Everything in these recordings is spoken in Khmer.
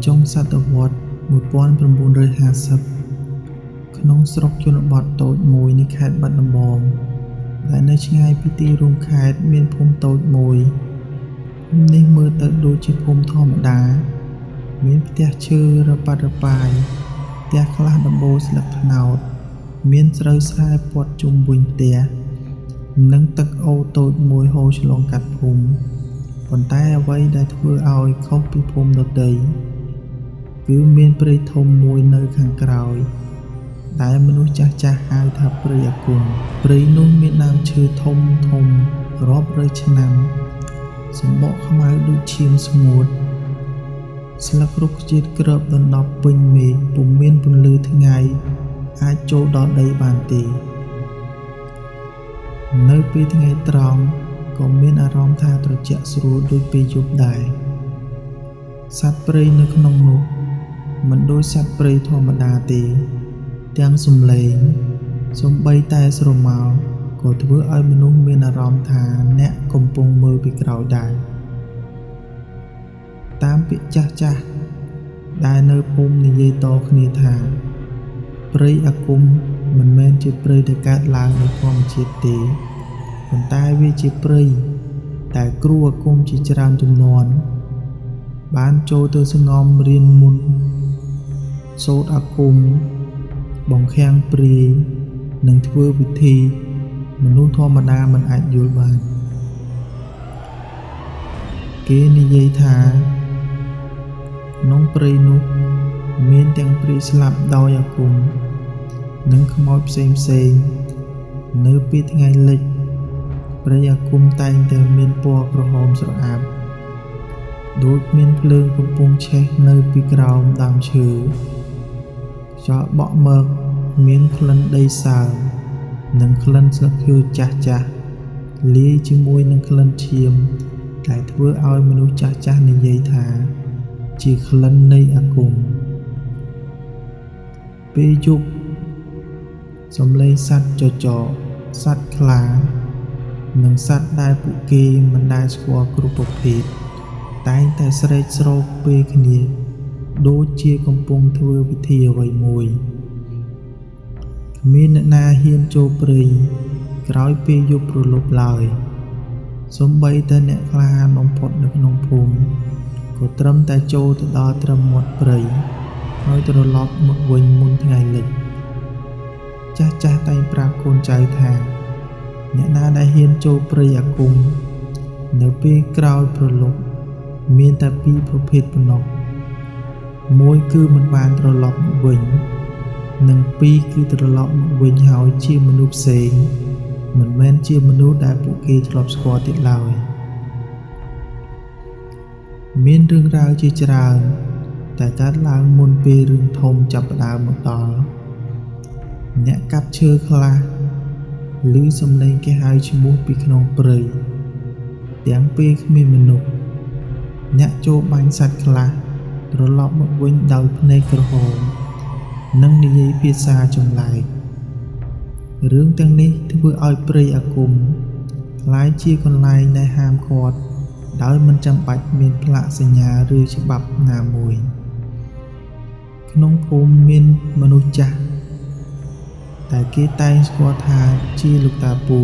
ចុងសតវត្ស1950ក្នុងស្រុកជនបទតូចមួយនៃខេត្តបាត់ដំបងដែលនៅឆ្ងាយពីទីរួមខេត្តមានភូមិតូចមួយភូមិនេះមើលទៅដូចជាភូមិធម្មតាមានផ្ទះឈើរប៉ាត់រប៉ាយផ្ទះខ្លះដំបូលស្លឹកត្នោតមានស្រូវស្រែព័ទ្ធជុំវិញផ្ទះនិងទឹកអូរតូចមួយហូរឆ្លងកាត់ភូមិប៉ុន្តែអ្វីដែលធ្វើឲ្យខុសពីភូមិដទៃគឺមានព្រៃធំមួយនៅខាងក្រោយដែលមនុស្សចាស់ៗហៅថាព្រៃអាគមព្រៃនោះមានដើមឈើធំធំរាប់រយឆ្នាំសម្បកខ្មៅដូចឈាមស្ងួតស្លឹករុក្ខជាតិគ្របដណ្ដប់ពេញមេឃពុំមានពន្លឺថ្ងៃអាចចូលដល់ដីបានទេនៅពេលថ្ងៃត្រង់ក៏មានអារម្មណ៍ថាត្រជាក់ស្រួលដូចពេលយប់ដែរសត្វព្រៃនៅក្នុងនោះមិនដូចសត្វព្រៃធម្មតាទេទាំងសំឡេងសូម្បីតែស្រមោលក៏ធ្វើឲ្យមនុស្សមានអារម្មណ៍ថាអ្នកកំពុងមើលពីក្រោយដែរតាមពាក្យចាស់ៗដែលនៅភូមិនិយាយតគ្នាថាព្រៃអាគមមិនមែនជាព្រៃដែលកើតឡើងដោយធម្មជាតិទេប៉ុន្តែវាជាព្រៃដែលគ្រូអាគមជាច្រើនជំនាន់បានចូលទៅស្ងំរៀនមុនសូត្រអាគមបង្ខាំងព្រាយនិងធ្វើពិធីមនុស្សធម្មតាមិនអាចយល់បានគេនិយាយថាក្នុងព្រៃនោះមានទាំងព្រាយស្លាប់ដោយអាគមនិងខ្មោចផ្សេងផ្សេងនៅពេលថ្ងៃលិចព្រៃអាគមតែងតែមានពណ៌ក្រហមស្រអាប់ដូចមានភ្លើងកំពុងឆេះនៅពីក្រោមដើមឈើខ្យល់បក់មកមានក្លិនដីសើមនិងក្លិនស្លឹកឈើចាស់ៗលាយជាមួយនឹងក្លិនឈាមដែលធ្វើឲ្យមនុស្សចាស់ៗនិយាយថាជាក្លិននៃអាគមពេលយប់សំឡេងសត្វចចកសត្វខ្លានិងសត្វដែលពួកគេមិនដែលស្គាល់គ្រប់ប្រភេទតែងតែស្រែកស្រោកពេលគ្នាដូចជាកំពុងធ្វើពិធីអ្វីមួយគ្មានអ្នកណាហ៊ានចូលព្រៃក្រោយពេលយប់រលប់ឡើយសូម្បីតែអ្នកក្លាហានបំផុតនៅក្នុងភូមិក៏ត្រឹមតែចូលទៅដល់ត្រឹមមាត់ព្រៃហើយត្រឡប់មកវិញមុនថ្ងៃលិចចាស់ៗតែងប្រាប់កូនចៅថាអ្នកណាដែលហ៊ានចូលព្រៃអាគមនៅពេលក្រោយប្រលប់មានតែពីរប្រភេទប៉ុណ្ណោះមួយគឺមិនបានត្រឡប់មកវិញនិងពីរគឺត្រឡប់មកវិញហើយជាមនុស្សផ្សេងមិនមែនជាមនុស្សដែលពួកគេធ្លាប់ស្គាល់ទៀតឡើយមានរឿងរ៉ាវជាច្រើនតែកើតឡើងមុនពេលរឿងធំចាប់ផ្ដើមមកដល់អ្នកកាប់ឈើខ្លះឮសំឡេងគេហៅឈ្មោះពីក្នុងព្រៃទាំងពេលគ្មានមនុស្សអ្នកចូលបាញ់សត្វខ្លះត្រឡប់មកវិញដោយភ្នែកក្រហមនិងនិយាយភាសាចម្លែករឿងទាំងនេះធ្វើឲ្យព្រៃអាគមក្លាយជាកន្លែងដែលហាមឃាត់ដោយមិនចាំបាច់មានផ្លាកសញ្ញាឬច្បាប់ណាមួយក្នុងភូមិមានមនុស្សចាស់តែគេតែងស្គាល់ថាជាលោកតាពូ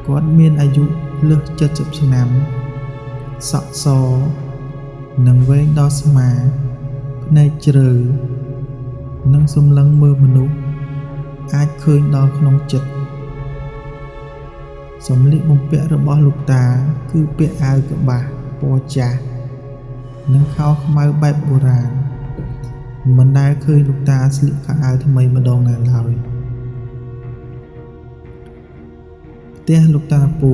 គាត់មានអាយុលើស70ឆ្នាំសក់សនិងវែងដល់ស្មាភ្នែកជ្រៅនិងសម្លឹងមើលមនុស្សអាចឃើញដល់ក្នុងចិត្តសម្លៀកបំពាក់របស់លោកតាគឺពាក់អាវកប្បាសពណ៌ចាស់និងខោខ្មៅបែបបុរាណមិនដែលឃើញលោកតាស្លៀកខោអាវថ្មីម្ដងណាឡើយផ្ទះលោកតាពូ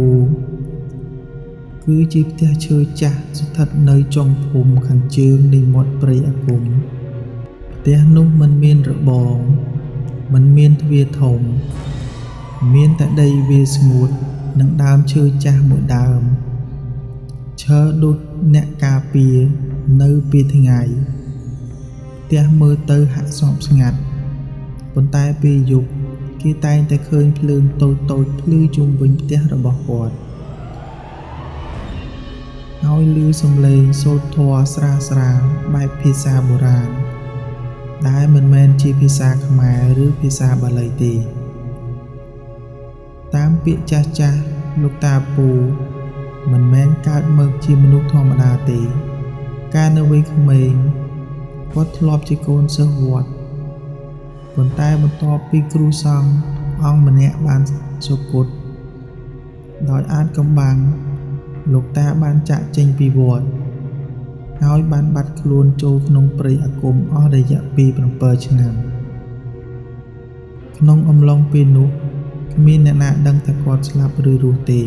គឺជាផ្ទះឈើចាស់ស្ថិតនៅចុងភូមិខាងជើងនៃមាត់ព្រៃអាគមផ្ទះនោះមិនមានរបងមិនមានទ្វារធំមានតែដីវាលស្ងួតនិងដើមឈើចាស់មួយដើមឈើដូចអ្នកការពារនៅពេលថ្ងៃផ្ទះមើលទៅហាក់ស្ងប់ស្ងាត់ប៉ុន្តែពេលយប់គេតែងតែឃើញភ្លើងតូចៗភ្លឺជុំវិញផ្ទះរបស់គាត់ ហើយឮសំឡេងសូត្រធម៌ស្រាលៗបែបភាសាបុរាណ ដែលមិនមែនជាភាសាខ្មែរឬភាសាបាលីទេ តាមពាក្យចាស់ៗលោកតាពូមិនមែនកើតមកជាមនុស្សធម្មតាទេ កាលនៅវ័យក្មេងគាត់ធ្លាប់ជាកូនសិស្សវត្ត ប៉ុន្តែបន្ទាប់ពីគ្រូសង្ឃអង្គម្នាក់បានសុគតដោយអាថ៌កំបាំង លោកតាបានចាកចេញពីវត្ត ហើយបានបាត់ខ្លួនចូលក្នុងព្រៃអាគមអស់រយៈពេល7ឆ្នាំ ក្នុងអំឡុងពេលនោះគ្មានអ្នកណាដឹងថាគាត់ស្លាប់ឬរស់ទេ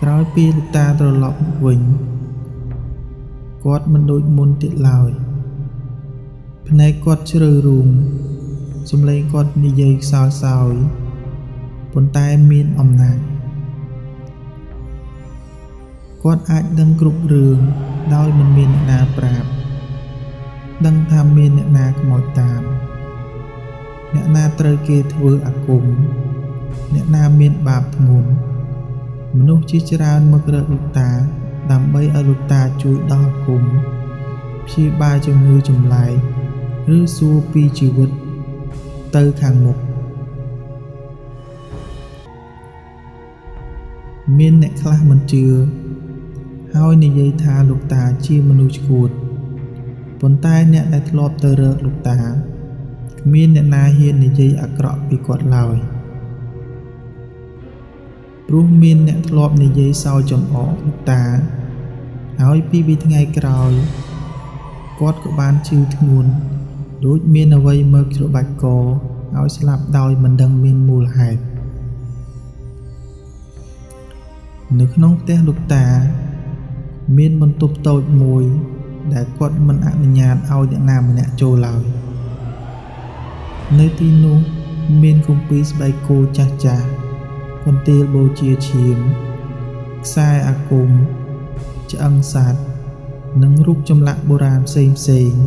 ក្រោយពីលោកតាត្រឡប់មកវិញ គាត់មិនដូចមុនទៀតឡើយ ភ្នែកគាត់ជ្រៅរូង សំឡេងគាត់និយាយខ្សោយៗ ប៉ុន្តែមានអំណាច គាត់អាចដឹងគ្រប់រឿងដោយមិនមានអ្នកណាប្រាប់ ដឹងថាមានអ្នកណាខ្មោចតាម អ្នកណាត្រូវគេធ្វើអាគម អ្នកណាមានបាបធ្ងន់ មនុស្សជាច្រើនមករកលោកតាដើម្បីឲ្យលោកតាជួយដោះអាគម ព្យាបាលជំងឺចម្លែក ឬសួរពីជីវិតទៅខាងមុខ មានអ្នកខ្លះមិនជឿ ហើយនិយាយថាលោកតាជាមនុស្សឆ្កួត ប៉ុន្តែអ្នកដែលធ្លាប់ទៅរកលោកតា គ្មានអ្នកណាហ៊ាននិយាយអាក្រក់ពីគាត់ឡើយ ព្រោះមានអ្នកធ្លាប់និយាយសើចចំអកលោកតា ហើយពីរថ្ងៃក្រោយ គាត់ក៏បានឈឺធ្ងន់ ដូចមានអ្វីមកច្របាច់ក ហើយស្លាប់ដោយមិនដឹងមានមូលហេតុ នៅក្នុងផ្ទះលោកតា មានបន្ទប់តូចមួយ ដែលគាត់មិនអនុញ្ញាតឲ្យអ្នកណាម្នាក់ចូលឡើយ នៅទីនោះមានគម្ពីរស្បែកគោចាស់ៗ កន្ទេលបូជាឈាម ខ្សែអាគម ឆ្អឹងសត្វ និងរូបចម្លាក់បុរាណផ្សេងៗ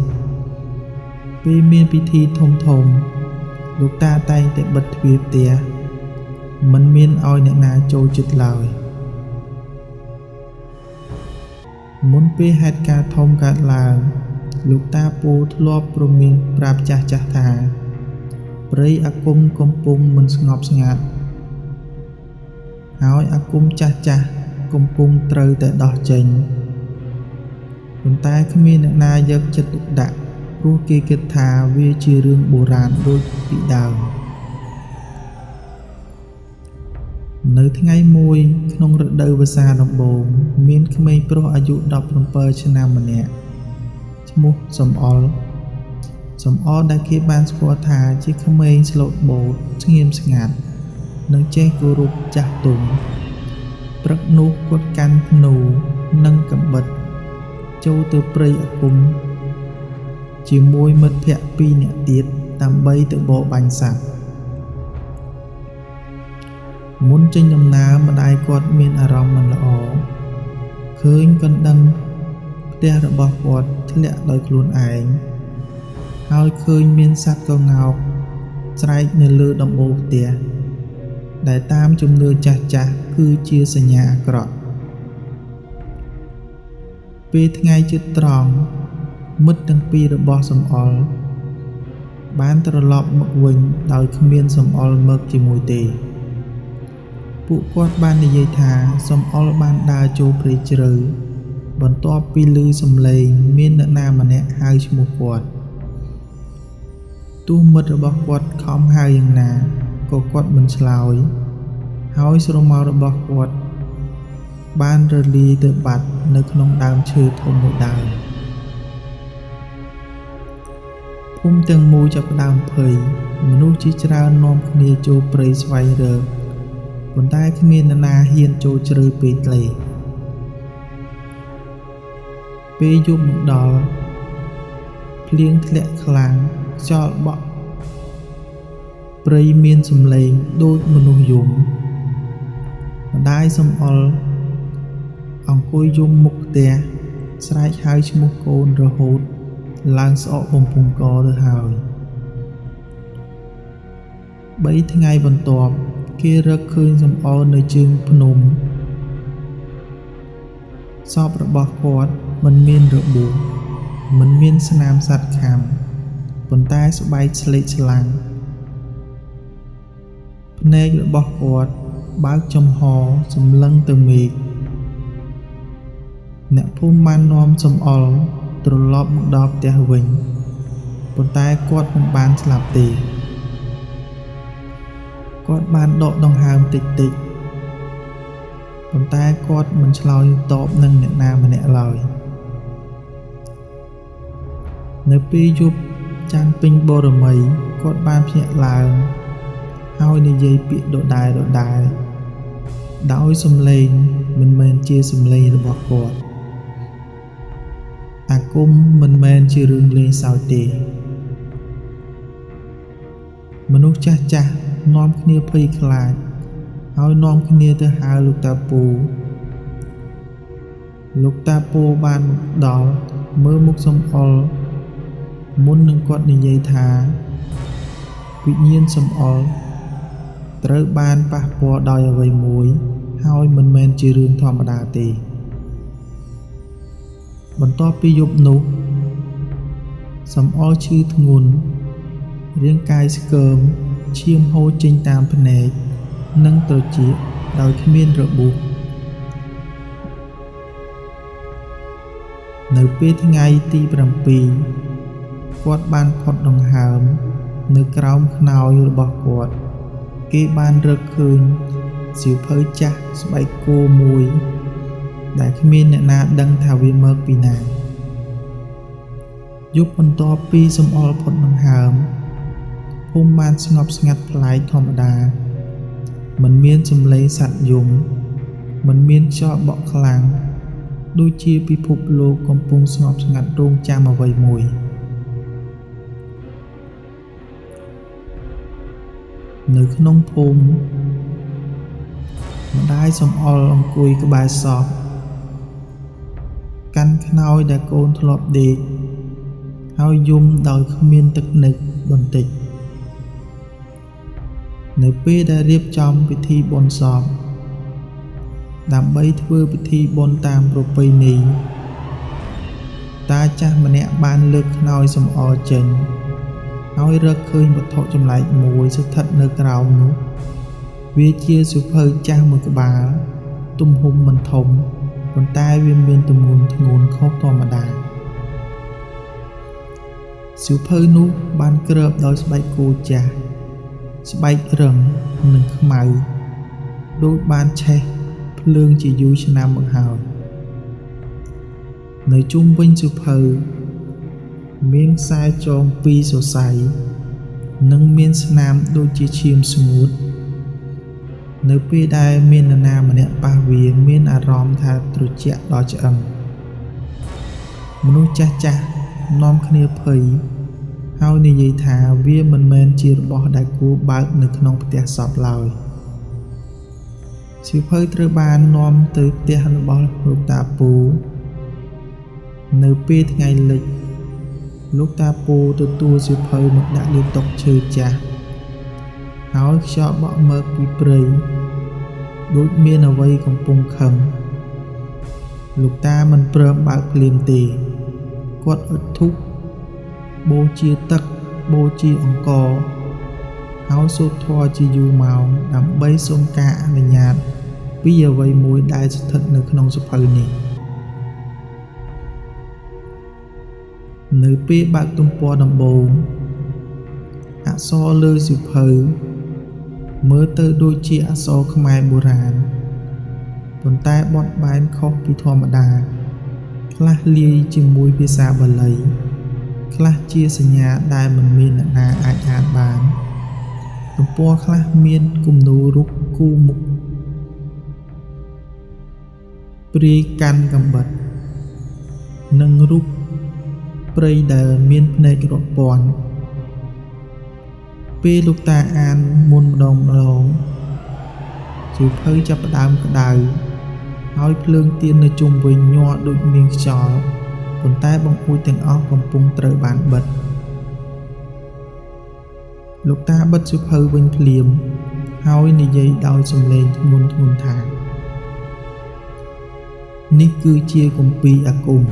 ពេលមានពិធីធំៗ លោកតាតែងតែបិទទ្វារផ្ទះ មិនមានឲ្យអ្នកណាចូលជិតឡើយ មុនពេលហេតុការណ៍ធំកើតឡើង លោកតាពូធ្លាប់ព្រមានប្រាប់ចាស់ៗថា ព្រៃអាគមកំពុងមិនស្ងប់ស្ងាត់ ហើយអាគមចាស់ៗកំពុងត្រូវតែដោះចេញ ប៉ុន្តែគ្មានអ្នកណាយកចិត្តទុកដាក់ ព្រោះគេគិតថាវាជារឿងបុរាណដូចពីដើម នៅថ្ងៃមួយក្នុងរដូវវស្សាដំបូង មានក្មេងប្រុសអាយុ17ឆ្នាំម្នាក់ ឈ្មោះសំអល់ សំអល់ដែលគេបានស្គាល់ថាជាក្មេងស្លូតបូត ស្ងៀមស្ងាត់ និងចេះគោរពចាស់ទុំ ព្រឹកនោះគាត់កាន់ធ្នូនិងកាំបិត ចូលទៅព្រៃអាគមជាមួយមិត្តភក្តិពីរនាក់ទៀតដើម្បីទៅបរបាញ់សត្វ មុនចេញដំណើរម្ដាយគាត់មានអារម្មណ៍មិនល្អ ឃើញកណ្ដឹងផ្ទះរបស់គាត់ធ្លាក់ដោយខ្លួនឯង ហើយឃើញមានសត្វក្ងោកស្រែកនៅលើដំបូលផ្ទះ ដែលតាមជំនឿចាស់ៗគឺជាសញ្ញាអាក្រក់ ពេលថ្ងៃជិតត្រង់ មិត្តទាំងពីររបស់សំអល់បានត្រឡប់មកវិញដោយគ្មានសំអល់មកជាមួយទេ ពួកគាត់បាននិយាយថាសំអល់បានដើរចូលព្រៃជ្រៅ បន្ទាប់ពីឮសំឡេងមានអ្នកណាម្នាក់ហៅឈ្មោះគាត់ ទោះមិត្តរបស់គាត់ខំហៅយ៉ាងណាក៏គាត់មិនឆ្លើយ ហើយស្រមោលរបស់គាត់បានរលាយទៅបាត់នៅក្នុងដើមឈើធំមួយដើម ភូមិទាំងមូលចាប់ផ្ដើមភ័យ មនុស្សជាច្រើននាំគ្នាចូលព្រៃស្វែងរក ប៉ុន្តែគ្មាននរណាហ៊ានចូលជ្រៅពេកទេ ពេលយប់មកដល់ ភ្លៀងធ្លាក់ខ្លាំង ខ្យល់បក់ ព្រៃមានសំឡេងដូចមនុស្សយំ ម្ដាយសំអល់អង្គុយយំមុខផ្ទះ ស្រែកហៅឈ្មោះកូនរហូតឡើងស្អកបំពង់កទៅហើយ 3ថ្ងៃបន្ទាប់ គេរកឃើញសំអល់នៅជើងភ្នំ សពរបស់គាត់មិនមានរបួសមិនមានស្នាមសត្វខាំប៉ុន្តែស្បែកស្លេកស្លាំងភ្នែករបស់គាត់បើកចំហសម្លឹងទៅមេឃអ្នកភូមិបាននាំសំអល់ត្រឡប់មកដល់ផ្ទះវិញប៉ុន្តែគាត់មិនបានស្លាប់ទេគាត់បានដកដង្ហើមតិចតិចប៉ុន្តែគាត់មិនឆ្លើយតបនឹងអ្នកណាម្នាក់ឡើយនៅពេលយប់ច័ន្ទពេញបូរមីគាត់បានភ្ញាក់ឡើងហើយនិយាយពាក្យដដែលដដែលដោយសំឡេងមិនមែនជាសំឡេងរបស់គាត់អាគមមិនមែនជារឿងលេងសើចទេមនុស្សចាស់ចាស់នាំគ្នាភ័យខ្លាចហើយនាំគ្នាទៅហៅលោកតាពូលោកតាពូបានមកដល់មើលមុខសំអល់មុននឹងគាត់និយាយថាវិញ្ញាណសំអល់ត្រូវបានប៉ះពាល់ដោយអ្វីមួយហើយមិនមែនជារឿងធម្មតាទេបន្ទាប់ពីយប់នោះសំអល់ឈឺធ្ងន់រាងកាយស្គមឈាមហូរចេញតាមភ្នែកនិងត្រចៀកដោយគ្មានរបួសនៅពេលថ្ងៃទី7គាត់បានផុតដង្ហើមនៅក្រោមខ្នើយរបស់គាត់គេបានរកឃើញសៀវភៅចាស់ស្បែកគោមួយដែលគ្មានអ្នកណាដឹងថាវាមកពីណាយប់បន្ទាប់ពីសំអល់ផុតដង្ហើមភូមិបានស្ងប់ស្ងាត់ប្លែកធម្មតាមិនមានសំឡេងសត្វយំមិនមានខ្យល់បក់ខ្លាំងដូចជាពិភពលោកកំពុងស្ងប់ស្ងាត់រងចាំអ្វីមួយនៅក្នុងភូមិម្ដាយសំអល់អង្គុយក្បែរសពកាន់ខ្នើយដែលកូនធ្លាប់ដេកហើយយំដោយគ្មានទឹកនឹកបន្តិចនៅពេលដែលរៀបចំពិធីបុណ្យសពដើម្បីធ្វើពិធីបុណ្យតាមប្រពៃណីតាចាស់ម្នាក់បានលើកខ្នើយសំអល់ចេញហើយរកឃើញវត្ថុចម្លែកមួយស្ថិតនៅក្រោមនោះវាជាសៀវភៅចាស់មួយក្បាលទំហំមិនធំប៉ុន្តែវាមានទម្ងន់ធ្ងន់ខុសធម្មតាសៀវភៅនោះបានគ្របដោយស្បែកគោចាស់ស្បែករឹងនិងខ្មៅដូចបានឆេះភ្លើងជាយូរឆ្នាំមកហើយនៅជុំវិញសៀវភៅមានខ្សែចងពីរសរសៃនិងមានស្នាមដូចជាឈាមស្ងួតនៅពេលដែលមាននរណាម្នាក់ប៉ះវាមានអារម្មណ៍ថាត្រជាក់ដល់ឆ្អឹងមនុស្សចាស់ចាស់នាំគ្នាភ័យហើយនិយាយថាវាមិនមែនជារបស់ដែលគួរបើកនៅក្នុងផ្ទះសពឡើយសៀវភៅត្រូវបាននាំទៅផ្ទះរបស់លោកតាពូនៅពេលថ្ងៃលិចលោកតាពូទទួលសៀវភៅមកដាក់លើតុឈើចាស់ហើយខ្យល់បក់មកពីព្រៃដូចមានអ្វីកំពុងខឹងលោកតាមិនព្រមបើកភ្លាមទេគាត់អុជធូបបូជាទឹកបូជាអង្ករហើយសូត្រធម៌ជាយូរម៉ោងដើម្បីសុំការអនុញ្ញាតពីអ្វីមួយដែលស្ថិតនៅក្នុងសៀវភៅនេះនៅពេលបើកទំព័រដំបូងអក្សរលើសៀវភៅមើលទៅដូចជាអក្សរខ្មែរបុរាណប៉ុន្តែបត់បែនខុសពីធម្មតាខ្លះលាយជាមួយភាសាបាលីខ្លះជាសញ្ញាដែលមិនមានអ្នកណាអាចអានបានទំព័រខ្លះមានគំនូររូបគូមុខព្រាយកាន់កាំបិតនិងរូបព្រៃដែលមានភ្នែករាប់ពាន់ពេលលោកតាអានមុនម្ដងម្ដងសៀវភៅចាប់ផ្ដើមក្តៅហើយភ្លើងទៀននៅជុំវិញញ័រដូចមានខ្យល់ប៉ុន្តែបង្អួចទាំងអស់កំពុងត្រូវបានបិទលោកតាបិទសៀវភៅវិញភ្លាមហើយនិយាយដោយសំឡេងធ្ងន់ធ្ងរថា នេះគឺជាគម្ពីរអាគម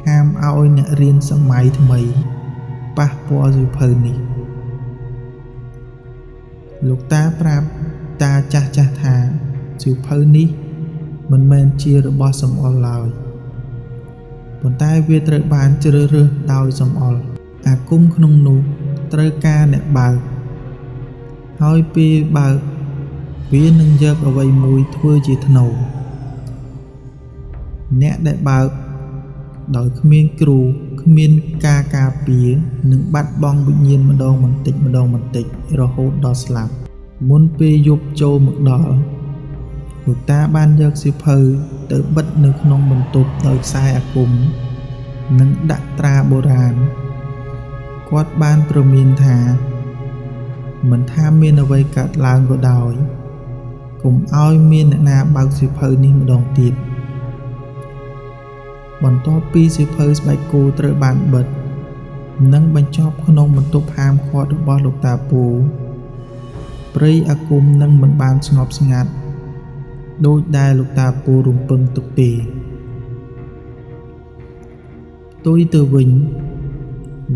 ហាមឲ្យអ្នករៀនសម័យថ្មីប៉ះពាល់សៀវភៅនេះលោកតាប្រាប់តាចាស់ៗថាសៀវភៅនេះមិនមែនជារបស់សំអល់ឡើយប៉ុន្តែវាត្រូវបានជ្រើសរើសដោយសំអល់អាគមក្នុងនោះត្រូវការអ្នកបើកហើយពេលបើកវានឹងយកអ្វីមួយធ្វើជាធ្នូអ្នកដែលបើកដោយគ្មានគ្រូគ្មានការការពារនឹងបាត់បង់វិញ្ញាណម្ដងបន្តិចម្ដងបន្តិចរហូតដល់ស្លាប់មុនពេលយប់ចូលមកដល់លោកតាបានយកសៀវភៅទៅបិទនៅក្នុងបន្ទប់ដោយខ្សែអាគមនិងដាក់ត្រាបុរាណគាត់បានព្រមានថាមិនថាមានអ្វីកើតឡើងក៏ដោយកុំឲ្យមានអ្នកណាបើកសៀវភៅនេះម្ដងទៀតបន្ទាប់ពីសៀវភៅស្បែកគោត្រូវបានបិទនិងបញ្ចប់ក្នុងបន្ទប់ហាមឃាត់របស់លោកតាពូព្រៃអាគមនឹងមិនបានស្ងប់ស្ងាត់ដូចដែលលោកតាពូរំពឹងទុកទេផ្ទុយទៅវិញ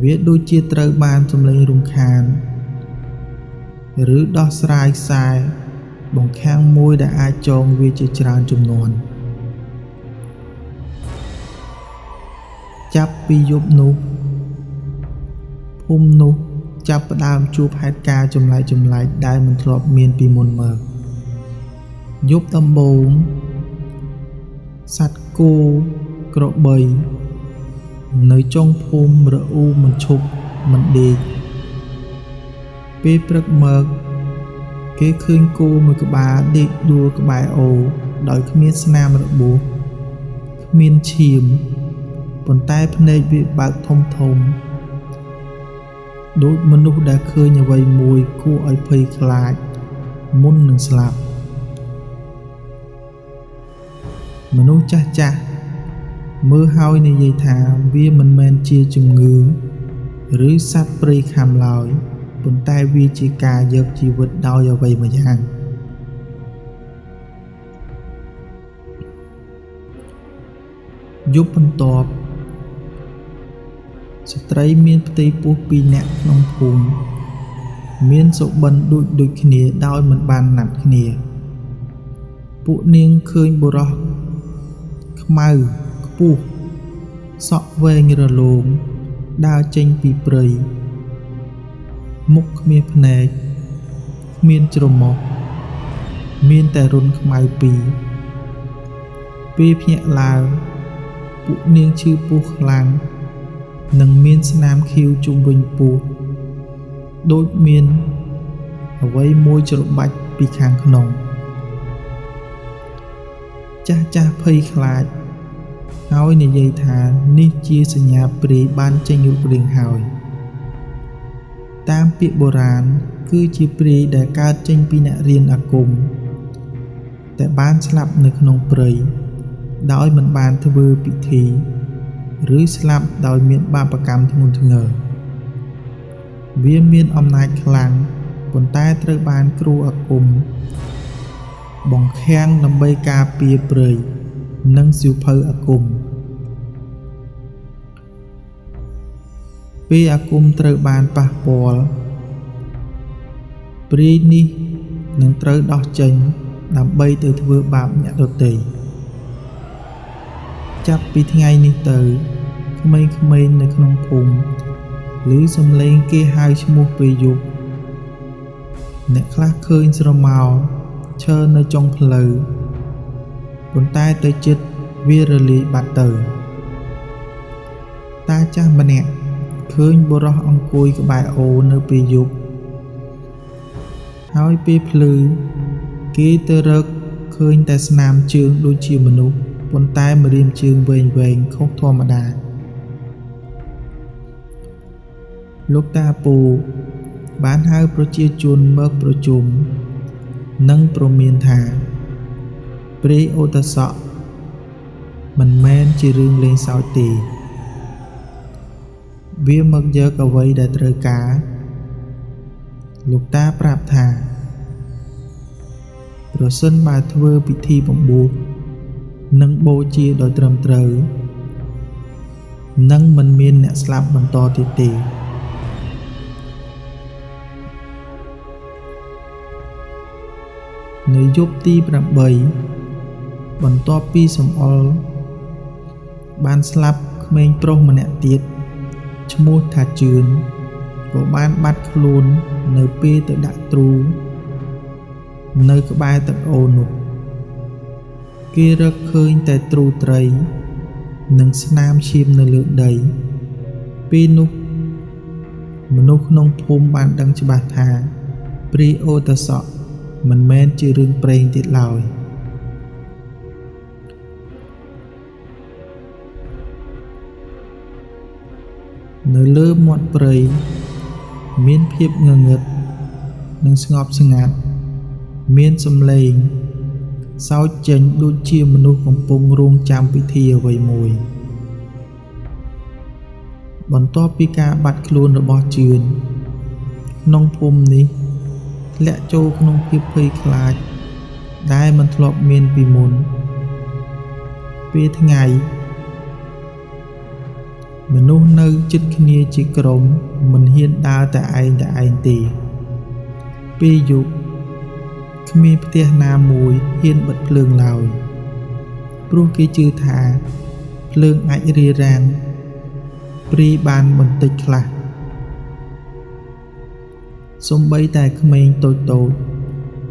វាដូចជាត្រូវបានសម្លេងរំខានឬដោះស្រាយខ្សែបង្ខាំងមួយដែលអាចចងវាជាច្រើនចំនួនចាប់ពីយប់នោះភូមិនោះចាប់ផ្ដើមជួបហេតុការណ៍ចម្លែកៗដែលមិនធ្លាប់មានពីមុនមកយប់ដំបូងសត្វគោក្របីនៅចុងភូមិរអ៊ូមិនឈប់មិនដេកពេលព្រឹកមកគេឃើញគោមួយក្បាលដេកដួលក្បែរអូរដោយគ្មានស្នាមរបួសគ្មានឈាមប៉ុន្តែភ្នែកវាបើកធំធំដូចមនុស្សដែលឃើញអ្វីមួយគួរឲ្យភ័យខ្លាចមុននឹងស្លាប់មនុស្សចាស់ៗមើលហើយនិយាយថាវាមិនមែនជាជំងឺឬសត្វព្រៃខាំឡើយប៉ុន្តែវាជាការយកជីវិតដោយអ្វីម្យ៉ាងយប់បន្ទាប់ស្ត្រីមានផ្ទៃពោះពីរនាក់ក្នុងភូមិមានសុបិនដូចគ្នាដោយមិនបានណាត់គ្នាពួកនាងឃើញបុរសខ្មៅខ្ពស់សក់វែងរលោងដើរចេញពីព្រៃមុខគ្មានភ្នែកគ្មានច្រមុះមានតែរន្ធខ្មៅពីរពេលភ្ញាក់ឡើងពួកនាងឈឺពោះខ្លាំងនិងមានស្នាមខៀវជុំវិញពោះដូចមានអ្វីមួយច្របាច់ពីខាងក្នុងចាស់ៗភ័យខ្លាចហើយនិយាយថានេះជាសញ្ញាព្រាយបានចេញរូបរាងហើយតាមពាក្យបុរាណគឺជាព្រាយដែលកើតចេញពីអ្នករៀនអាគមតែបានស្លាប់នៅក្នុងព្រៃដោយមិនបានធ្វើពិធីឬស្លាប់ដោយមានបាបកម្មធ្ងន់ធ្ងរវាមានអំណាចខ្លាំងប៉ុន្តែត្រូវបានគ្រូអាគមបង្ខាំងដើម្បីការពារព្រៃនិងសៀវភៅអាគមពេលអាគមត្រូវបានប៉ះពាល់ព្រាយនេះនឹងត្រូវដោះចេញដើម្បីទៅធ្វើបាបអ្នកដទៃចាប់ពីថ្ងៃនេះទៅក្មេងៗនៅក្នុងភូមិឮសំឡេងគេហៅឈ្មោះពេលយប់អ្នកខ្លះឃើញស្រមោលឈរនៅចុងផ្លូវប៉ុន្តែទៅចិត្តវារលាយបាត់ទៅតាចាស់ម្នាក់ឃើញបុរសអង្គុយក្បែរអូរនៅពេលយប់ហើយពេលភ្លឺគេទៅរកឃើញតែស្នាមជើងដូចជាមនុស្សប៉ុន្តែម្រាមជើងវែងៗខុសធម្មតាលោកតាពូបានហៅប្រជាជនមកប្រជុំនិងព្រមានថាព្រាយឧត្តសក់មិនមែនជារឿងលេងសើចទេវាមកយកអ្វីដែលត្រូវការលោកតាប្រាប់ថាប្រសិនបើធ្វើពិធីបំបួស និងបូជាដោយត្រឹមត្រូវនឹងមិនមានអ្នកស្លាប់បន្តទៀតទេនៅយប់ទី8បន្ទាប់ពីសំអល់បានស្លាប់ក្មេងប្រុសម្នាក់ទៀតឈ្មោះថាជឿនក៏បានបាត់ខ្លួននៅពេលទៅដាក់ទ្រូនៅក្បែរទឹកអូរនោះគេរកឃើញតែទ្រូត្រីនិងស្នាមឈាមនៅលើដីពេលនោះមនុស្សក្នុងភូមិបានដឹងច្បាស់ថាព្រាយអូតសក់មិនមែនជារឿងព្រេងទៀតឡើយនៅលើមាត់ព្រៃមានភាពងងឹតនិងស្ងប់ស្ងាត់មានសំឡេងសោចចេញដូចជាមនុស្សកំពុងរង់ចាំពិធីអ្វីមួយបន្ទាប់ពីការបាត់ខ្លួនរបស់ជឿនក្នុងភូមិនេះធ្លាក់ចូលក្នុងភាពភ័យខ្លាចដែលមិនធ្លាប់មានពីមុនពេលថ្ងៃមនុស្សនៅជិតគ្នាជាក្រុមមិនហ៊ានដើរតែឯងទេពេលយប់គ្មានផ្ទះណាមួយហ៊ានបិទភ្លើងឡើយព្រោះគេជឿថាភ្លើងអាចរារាំងព្រាយបានបន្តិចខ្លះសូម្បីតែក្មេងតូចៗ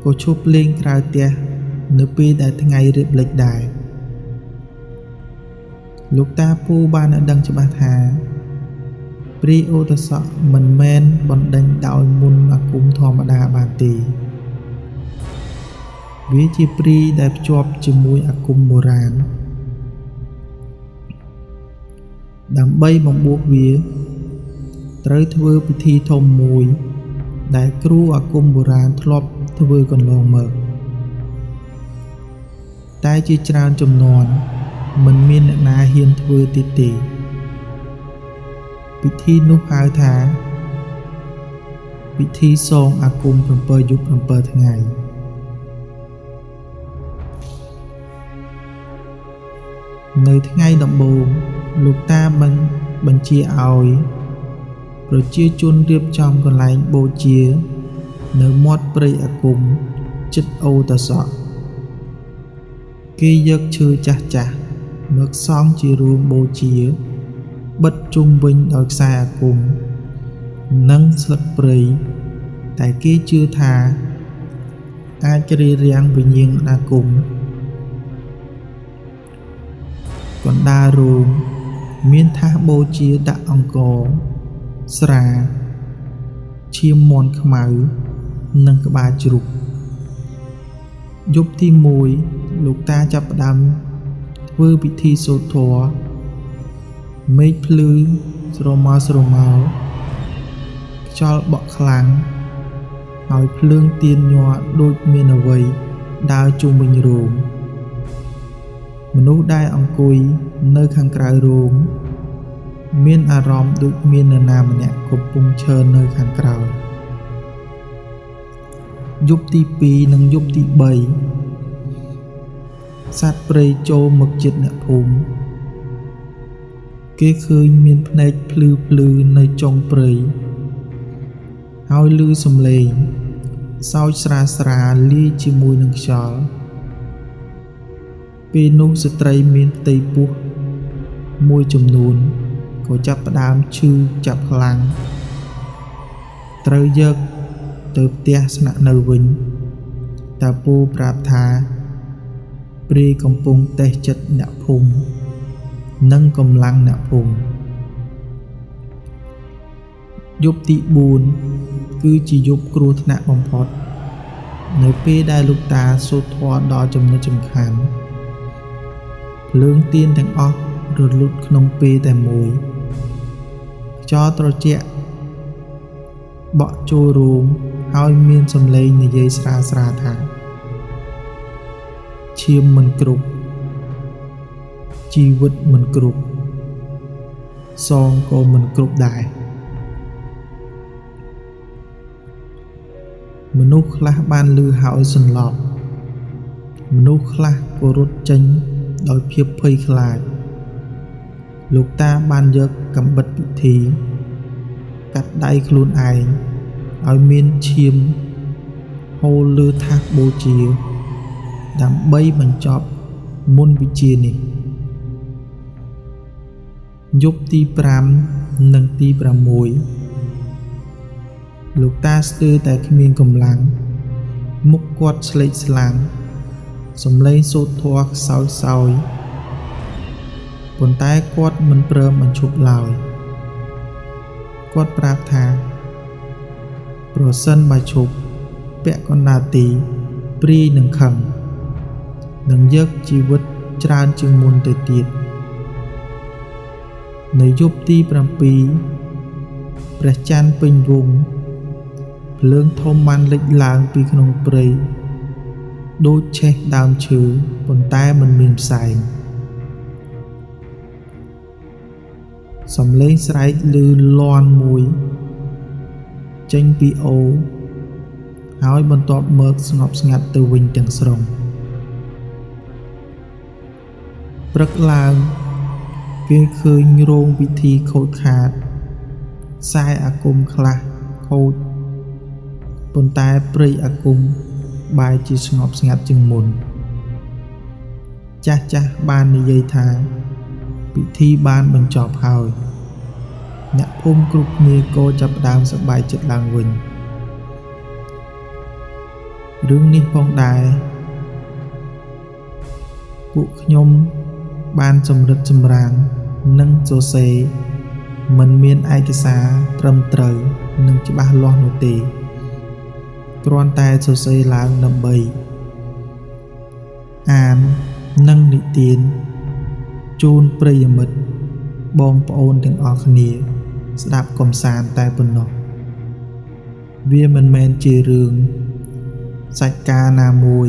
ក៏ឈប់លេងក្រៅផ្ទះនៅពេលដែលថ្ងៃរៀបលិចដែរលោកតាពូបានឲ្យដឹងច្បាស់ថាព្រាយអូតសក់មិនមែនបណ្ដេញដោយមន្តអាគមធម្មតាបានទេវាជាព្រាយដែលភ្ជាប់ជាមួយអាគមបុរាណដើម្បីបំបួសវាត្រូវធ្វើពិធីធំមួយដែលគ្រូអាគមបុរាណធ្លាប់ធ្វើកន្លងមកតែជាច្រើនជំនាន់មិនមានអ្នកណាហ៊ានធ្វើទៀតទេពិធីនោះហៅថាពិធីសងអាគម7យប់7ថ្ងៃនៅថ្ងៃដំបូងលោកតាបានបញ្ជាឲ្យប្រជាជនរៀបចំកន្លែងបូជានៅមាត់ព្រៃអាគមជិតអូតសក់គេយកឈើចាស់ៗមកសង់ជារូងបូជាបិទជុំវិញដោយខ្សែអាគមនិងស្លឹកព្រៃតែគេជឿថាអាចរារាំងវិញ្ញាណអាគមកណ្ដាលរូងមានថាសបូជាដាក់អង្ករស្រាឈាមមាន់ខ្មៅនិងក្បាលជ្រូកយប់ទី1លោកតាចាប់ផ្ដើមធ្វើពិធីសូត្រធម៌មេឃភ្លឺស្រមោលស្រមោលខ្យល់បក់ខ្លាំងហើយភ្លើងទៀនញ័រដូចមានអ្វីដើរជុំវិញរោងមនុស្សដែលអង្គុយនៅខាងក្រៅរោងមានអារម្មណ៍ដូចមាននរណាម្នាក់កំពុងឈរនៅខាងក្រោយយប់ទី2និងយប់ទី3សត្វព្រៃចូលមកជិតអ្នកភូមិគេឃើញមានភ្នែកភ្លឺៗនៅចុងព្រៃហើយឮសំឡេងសោចស្រាលលាយជាមួយនឹងខ្យល់ពេលនោះស្ត្រីមានផ្ទៃពោះមួយចំនួនក៏ចាប់ផ្ដើមឈឺចាប់ខ្លាំងត្រូវយកទៅផ្ទះស្នាក់នៅវិញតាពូប្រាប់ថាព្រាយកំពុងតេស្តចិត្តអ្នកភូមិនិងកម្លាំងអ្នកភូមិយប់ទី4គឺជាយប់គ្រោះថ្នាក់បំផុតនៅពេលដែលលោកតាសូត្រធម៌ដល់ចំណុចសំខាន់ភ្លើងទៀនទាំងអស់រលត់ក្នុងពេលតែមួយខ្យល់ត្រជាក់បក់ចូលរូងហើយមានសំឡេងនិយាយស្រាលៗថាឈាមមិនគ្រប់ជីវិតមិនគ្រប់សងក៏មិនគ្រប់ដែរមនុស្សខ្លះបានលឺហើយសន្លប់មនុស្សខ្លះក៏រត់ចេញ ដោយភាពភ័យខ្លាចលោកតាបានយកកាំបិតពិធីកាត់ដៃខ្លួនឯងឲ្យមានឈាមហូរលើថាសបូជាដើម្បីបញ្ចប់មន្តវិជ្ជានេះយប់ទី5និងទី6លោកតាស្ទើរតែគ្មានកម្លាំងមុខគាត់ស្លេកស្លាំងសំឡេងសូត្រធម៌ខ្សោយខ្សោយប៉ុន្តែគាត់មិនព្រមបញ្ឈប់ឡើយគាត់ប្រាប់ថាប្រសិនបើឈប់ពាក់កណ្ដាលទីព្រាយនឹងខឹងនឹងយកជីវិតច្រើនជាងមុនទៅទៀតនៅយប់ទី7ព្រះច័ន្ទពេញវង់ភ្លើងធំបានលេចឡើងពីក្នុងព្រៃដូចឆេះដើមឈើប៉ុន្តែមិនមានផ្សែងសំឡេងស្រែកឮលាន់មួយចេញពីអូរហើយបន្ទាប់មកស្ងប់ស្ងាត់ទៅវិញទាំងស្រុងព្រឹកឡើងគេឃើញរោងពិធីខូចខាតខ្សែអាគមខ្លះខូចប៉ុន្តែព្រៃអាគមបែរជាស្ងប់ស្ងាត់ជាងមុនចាស់ៗបាននិយាយថាពិធីបានបញ្ចប់ហើយអ្នកភូមិគ្រប់គ្នាក៏ចាប់ផ្ដើមសប្បាយចិត្តឡើងវិញរឿងនេះផងដែរពួកខ្ញុំបានសម្រិតសម្រាំងនិងសរសេរមិនមានឯកសារត្រឹមត្រូវនិងច្បាស់លាស់នោះទេគ្រាន់តែសរសេរឡើងដើម្បីអាននិងនិទានជូនប្រិយមិត្តបងប្អូនទាំងអស់គ្នាស្ដាប់កំសាន្តតែប៉ុណ្ណោះវាមិនមែនជារឿងសាច់ការណាមួយ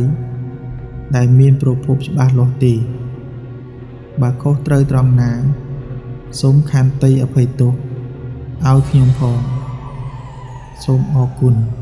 ដែលមានប្រភពច្បាស់លាស់ទេបើខុសត្រូវត្រង់ណាសូមខន្តីអភ័យទោសឲ្យខ្ញុំផងសូមអរគុណ។